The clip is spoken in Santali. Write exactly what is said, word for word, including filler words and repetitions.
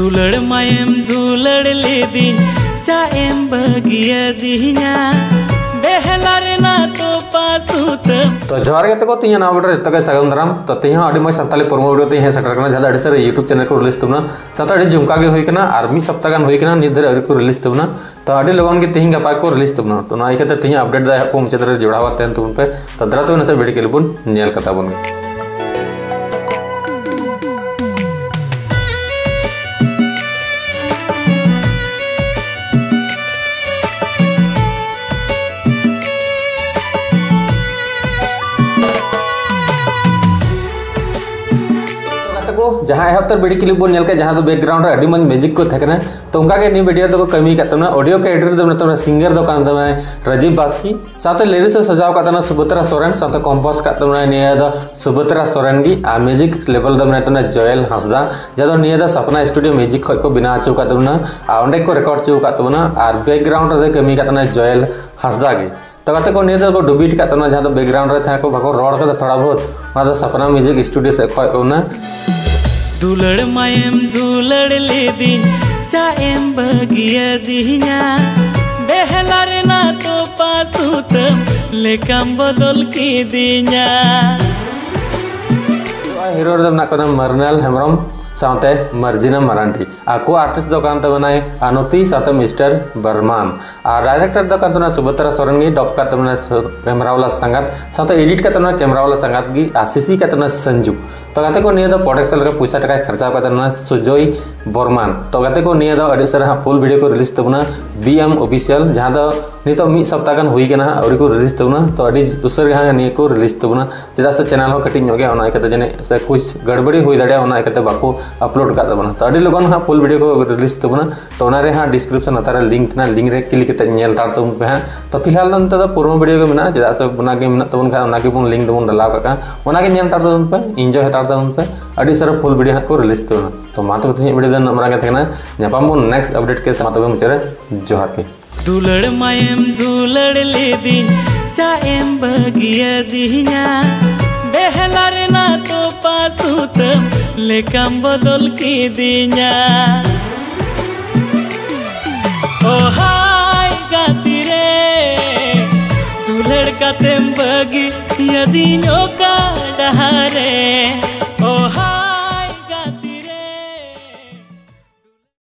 ᱫᱩᱞᱟᱹᱲ ᱢᱟᱭᱮᱢ ᱫᱩᱞᱟᱹᱲ ᱞᱤᱫᱤᱧ, ᱪᱟ ᱮᱢ ᱵᱟᱹᱜᱤᱭᱟᱫᱤᱧᱟ, ᱵᱮᱦᱞᱟ ᱨᱮᱱᱟᱜ ᱛᱚᱯᱟ ᱥᱩᱛᱟᱹᱢ᱾ ᱛᱚ ᱡᱚᱦᱟᱨ ᱜᱮ ᱛᱟᱠᱚ, ᱛᱤᱦᱤᱧ ᱱᱟᱣᱟ video ᱨᱮ ᱡᱚᱛᱚ ᱜᱮ ᱥᱟᱹᱜᱩᱱ ᱫᱟᱨᱟᱢ᱾ ᱛᱚ ᱛᱤᱦᱤᱧ ᱦᱚᱸ ᱟᱹᱰᱤ ᱢᱚᱡᱽ ᱥᱟᱱᱛᱟᱲᱤ promo video ᱛᱮ ᱦᱮᱡ ᱥᱮᱴᱮᱨ ᱠᱟᱱᱟ, ᱡᱟᱦᱟᱸ ᱫᱚ ᱟᱹᱰᱤ ᱥᱟᱹᱨᱤ YouTube channel ᱠᱚ release ᱛᱟᱵᱚᱱᱟ, ᱥᱟᱶᱛᱮ ᱟᱹᱰᱤ ᱡᱷᱩᱢᱠᱟ ᱜᱮ ᱦᱩᱭ ᱠᱟᱱᱟ ᱟᱨ ᱢᱤᱫ ᱥᱚᱯᱛᱟ ᱜᱟᱱ ᱦᱩᱭ ᱠᱟᱱᱟ ᱱᱤᱛ ᱫᱷᱟᱹᱨᱤᱡ ᱟᱹᱣᱨᱤ ᱠᱚ release ᱛᱟᱵᱚᱱᱟ᱾ ᱛᱚ ᱟᱹᱰᱤ ᱞᱚᱜᱚᱱ ᱜᱮ ᱛᱤᱦᱤᱧ ᱜᱟᱯᱟ ᱠᱚ release ᱛᱟᱵᱚᱱᱟ᱾ ᱛᱚ ᱚᱱᱟ ᱤᱭᱠᱟᱹᱛᱮ ᱛᱤᱦᱤᱧ update ᱫᱚ ᱮᱦᱚᱵ ᱠᱚ ᱢᱩᱪᱟᱹᱫ ᱨᱮ ᱡᱚᱲᱟᱣ ᱟᱛᱮᱱ ᱛᱟᱵᱚᱱ ᱯᱮ᱾ ᱛᱚ ᱫᱮᱞᱟ ᱛᱚᱵᱮ ᱱᱟᱥᱮ video clip ᱵᱚᱱ ᱧᱮᱞ ᱠᱟᱛᱟ ᱵᱚᱱ ᱜᱮ᱾ ᱛᱚ ᱜᱟᱛᱮ ᱠᱚ, ᱡᱟᱦᱟᱸ ᱮᱦᱚᱵ ᱛᱮ video clip ᱵᱚᱱ ᱧᱮᱞ ᱠᱮᱫ, ᱡᱟᱦᱟᱸ ᱫᱚ background ᱨᱮ ᱟᱹᱰᱤ ᱢᱚᱡᱽ music ᱠᱚ ᱛᱟᱦᱮᱸ ᱠᱟᱱᱟ, ᱛᱚ ᱚᱱᱠᱟ ᱜᱮ ᱱᱤᱭᱟᱹ video ᱨᱮᱫᱚ ᱠᱚ ᱠᱟᱹᱢᱤ ᱠᱟᱫ ᱛᱟᱵᱚᱱᱟ᱾ Audio ᱠᱚ edit ᱫᱚ ᱢᱮᱱᱟᱜ ᱛᱟᱵᱚᱱᱟ, singer ᱫᱚ ᱠᱟᱱ ᱛᱟᱵᱚᱱᱟᱭ ᱨᱟᱡᱤᱵ ᱵᱟᱥᱠᱤ, ᱥᱟᱶᱛᱮ lyrics ᱮ ᱥᱟᱡᱟᱣ ᱠᱟᱫ ᱛᱟᱵᱚᱱᱟ ᱥᱩᱵᱷᱚᱫᱨᱟ ᱥᱚᱨᱮᱱ, ᱥᱟᱶᱛᱮ compose ᱠᱟᱫ ᱛᱟᱵᱚᱱᱟᱭ ᱱᱤᱭᱟᱹ ᱫᱚ ᱥᱩᱵᱷᱚᱫᱨᱟ ᱥᱚᱨᱮᱱ ᱜᱮ, ᱟᱨ music level ᱫᱚ ᱢᱮᱱᱟᱭ ᱛᱟᱵᱚᱱᱟ ᱡᱚᱭᱮᱞ ᱦᱟᱸᱥᱫᱟ, ᱡᱟᱦᱟᱸ ᱫᱚ ᱱᱤᱭᱟᱹ ᱫᱚ ᱥᱟᱯᱱᱟ studio music ᱠᱷᱚᱡ ᱠᱚ ᱵᱮᱱᱟᱣ ᱦᱚᱪᱚ ᱠᱟᱫ ᱛᱟᱵᱚᱱᱟ, ᱟᱨ ᱚᱸᱰᱮ ᱠᱚ record ᱦᱚᱪᱚ ᱠᱟᱫ ᱛᱟᱵᱚᱱᱟ, ᱟᱨ background ᱨᱮᱫᱚ ᱠᱟᱹᱢᱤ ᱠᱟᱫ ᱛᱟᱵᱚᱱᱟ ᱡᱚᱭᱮᱞ ᱦᱟᱸᱥᱫᱟ ᱜᱮ᱾ ᱛᱚ ᱜᱟᱛᱮ ᱠᱚ, ᱱᱤᱭᱟᱹ ᱫᱚ ᱠᱚ dubbed ᱠᱟᱫ ᱛᱟᱵᱚᱱᱟ, ᱡᱟᱦᱟᱸ ᱫᱚ background ᱨᱮ ᱛᱟᱦᱮᱸ ᱠᱚ ᱵᱟᱠᱚ ᱨᱚᱲ ᱠᱟᱫᱟ ᱛᱷᱚᱲᱟ ᱵᱚᱦᱩᱛ, ᱚᱱᱟ ᱫᱚ ᱥᱟᱯᱱᱟ music studio ᱥᱮᱫ ᱠᱷᱚᱡ ᱠᱚ ᱚᱱᱟ ᱫᱩᱞᱟᱹᱲ ᱢᱟᱭᱮᱢ ᱫᱩᱞᱟᱹᱲ ᱞᱤᱫᱤᱧ, ᱪᱟ ᱮᱢ ᱵᱟᱹᱜᱤᱭᱟᱫᱤᱧᱟ, ᱵᱮᱦᱞᱟ ᱨᱮᱱᱟᱜ ᱛᱚᱯᱟ ᱥᱩᱛᱟᱹᱢ ᱞᱮᱠᱟᱢ ᱵᱚᱫᱚᱞ ᱠᱤᱫᱤᱧᱟ᱾ ᱦᱤᱨᱳ ᱨᱮᱫᱚ ᱢᱮᱱᱟᱜ ᱠᱚᱣᱟ ᱢᱟᱨᱱᱟᱞ ᱦᱮᱢᱵᱨᱚᱢ ᱥᱟᱶᱛᱮ ᱢᱟᱨᱡᱤᱱᱟ ᱢᱟᱨᱟᱱᱰᱤ, ᱟᱨ co-artist ᱫᱚ ᱠᱟᱱ ᱛᱟᱵᱚᱱᱟᱭ ᱟᱱᱚᱛᱤ ᱥᱟᱶᱛᱮ ᱢᱤᱥᱴᱟᱨ ᱵᱟᱨᱢᱟᱱ, ᱟᱨ director ᱫᱚ ᱠᱟᱱ ᱛᱟᱵᱚᱱᱟ ᱥᱩᱵᱷᱚᱫᱨᱟ ᱥᱚᱨᱮᱱ ᱜᱮ, dub ᱠᱟᱫ ᱛᱟᱵᱚᱱᱟ ᱥᱩ-, ᱠᱮᱢᱨᱟᱣᱟᱞᱟ ᱥᱟᱸᱜᱟᱛ, ᱥᱟᱶᱛᱮ edit ᱠᱟᱫ ᱛᱟᱵᱚᱱᱟ ᱠᱮᱢᱨᱟᱣᱟᱞᱟ ᱥᱟᱸᱜᱟᱛ ᱜᱮ, ᱟᱨ CC ᱠᱟᱫ ᱛᱟᱵᱚᱱᱟ ᱥᱚᱧᱡᱩ᱾ ᱛᱚ ᱜᱟᱛᱮ ᱠᱚ, ᱱᱤᱭᱟᱹ ᱫᱚ production ᱞᱮᱠᱟ ᱯᱚᱭᱥᱟ ᱴᱟᱠᱟᱭ ᱠᱷᱚᱨᱪᱟ ᱠᱟᱫ ᱛᱟᱵᱚᱱᱟ ᱥᱩᱡᱚᱭ ᱵᱚᱨᱢᱟᱱ᱾ ᱛᱚ ᱜᱟᱛᱮ ᱠᱚ, ᱱᱤᱭᱟᱹ ᱫᱚ ᱟᱹᱰᱤ ᱩᱥᱟᱹᱨᱟ ᱦᱟᱸᱜ full video ᱠᱚ release ᱛᱟᱵᱚᱱᱟ BM Official, ᱡᱟᱦᱟᱸ ᱫᱚ ᱱᱤᱛᱚᱜ ᱢᱤᱫ ᱥᱚᱯᱛᱟ ᱜᱟᱱ ᱦᱩᱭ ᱠᱟᱱᱟ ᱦᱟᱸᱜ, ᱟᱹᱣᱨᱤ ᱠᱚ release ᱛᱟᱵᱚᱱᱟ᱾ ᱛᱚ ᱟᱹᱰᱤ ᱩᱥᱟᱹᱨᱟ ᱜᱮ ᱦᱟᱸᱜ ᱱᱤᱭᱟᱹ ᱠᱚ release ᱛᱟᱵᱚᱱᱟ, ᱪᱮᱫᱟᱜ ᱥᱮ channel ᱦᱚᱸ ᱠᱟᱹᱴᱤᱡ ᱧᱚᱜ ᱜᱮᱭᱟ, ᱚᱱᱟ ᱤᱭᱠᱟᱹᱛᱮ ᱡᱟᱹᱱᱤᱡ ᱥᱮ ᱠᱩᱪ ᱜᱟᱲᱵᱟᱲᱤ ᱦᱩᱭ ᱫᱟᱲᱮᱭᱟᱜᱼᱟ, ᱚᱱᱟ ᱤᱭᱠᱟᱹᱛᱮ ᱵᱟᱠᱚ upload ᱠᱟᱫ ᱛᱟᱵᱚᱱᱟ᱾ ᱛᱚ ᱟᱹᱰᱤ ᱞᱚᱜᱚᱱ ᱦᱟᱸᱜ full video ᱠᱚ release ᱛᱟᱵᱚᱱᱟ᱾ ᱛᱚ ᱚᱱᱟ ᱨᱮ ᱦᱟᱸᱜ description ᱞᱟᱛᱟᱨ ᱨᱮ link ᱛᱟᱦᱮᱱᱟ, link ᱨᱮ click ᱠᱟᱛᱮ ᱧᱮᱞ ᱦᱟᱛᱟᱲ ᱛᱟᱵᱚᱱ ᱯᱮ ᱦᱟᱸᱜ᱾ ᱛᱚ ᱯᱷᱤᱞᱦᱟᱞ ᱫᱚ ᱱᱤᱛᱚᱜ ᱫᱚ promo video ᱜᱮ ᱢᱮᱱᱟᱜᱼᱟ, ᱪᱮᱫᱟᱜ ᱥᱮ ᱚᱱᱟ ᱜᱮ ᱢᱮᱱᱟᱜ ᱛᱟᱵᱚᱱ ᱠᱷᱟᱱ ᱚᱱᱟ ᱜᱮᱵᱚᱱ link ᱫᱚᱵᱚᱱ ᱰᱟᱞᱟᱣ ᱠᱟᱜ ᱠᱟᱱᱟ, ᱚᱱᱟ ᱜᱮ ᱧᱮᱞ ᱦᱟᱛᱟᱲ ᱛᱟᱵᱚᱱ ᱯᱮ, enjoy ᱦᱟᱛᱟᱲ ᱛᱟᱵᱚᱱ ᱯᱮ, ᱟᱹᱰᱤ ᱩᱥᱟᱹᱨᱟ full video ᱦᱟᱸᱜ ᱠᱚ release ᱛᱟᱵᱚᱱᱟ᱾ ᱛᱚ ᱢᱟ ᱛᱚᱵᱮ ᱛᱮᱦᱮᱧᱟᱜ video ᱫᱚ ᱱᱩᱱᱟᱹᱜ ᱢᱟᱨᱟᱝ ᱜᱮ ᱛᱟᱦᱮᱸ ᱠᱟᱱᱟ, ᱧᱟᱯᱟᱢ ᱵᱚᱱ next update ᱠᱮᱥ᱾ ᱢᱟ ᱛᱚᱵᱮ ᱢᱩᱪᱟᱹᱫ ᱨᱮ ᱡᱚᱦᱟᱨ ᱜᱮ᱾ ᱫᱩᱞᱟᱹᱲ ᱢᱟᱭᱮᱢ ᱫᱩᱞᱟᱹᱲ ᱞᱤᱫᱤᱧ, ᱪᱟ ᱮᱢ ᱵᱟᱹᱜᱤᱭᱟᱫᱤᱧᱟ, ᱵᱮᱦᱞᱟ ᱨᱮᱱᱟᱜ ᱛᱚᱯᱟ ᱥᱩᱛᱟᱹᱢ ᱞᱮᱠᱟᱢ ᱵᱚᱫᱚᱞ ᱠᱤᱫᱤᱧᱟ᱾ ᱳ ᱦᱟᱭ ᱜᱟᱛᱮ ᱨᱮ, ᱫᱩᱞᱟᱹᱲ ᱠᱟᱛᱮᱢ ᱵᱟᱹᱜᱤ ᱭᱟᱹᱫᱤᱧ ᱚᱠᱟ ᱰᱟᱦᱟᱨ ᱨᱮ᱾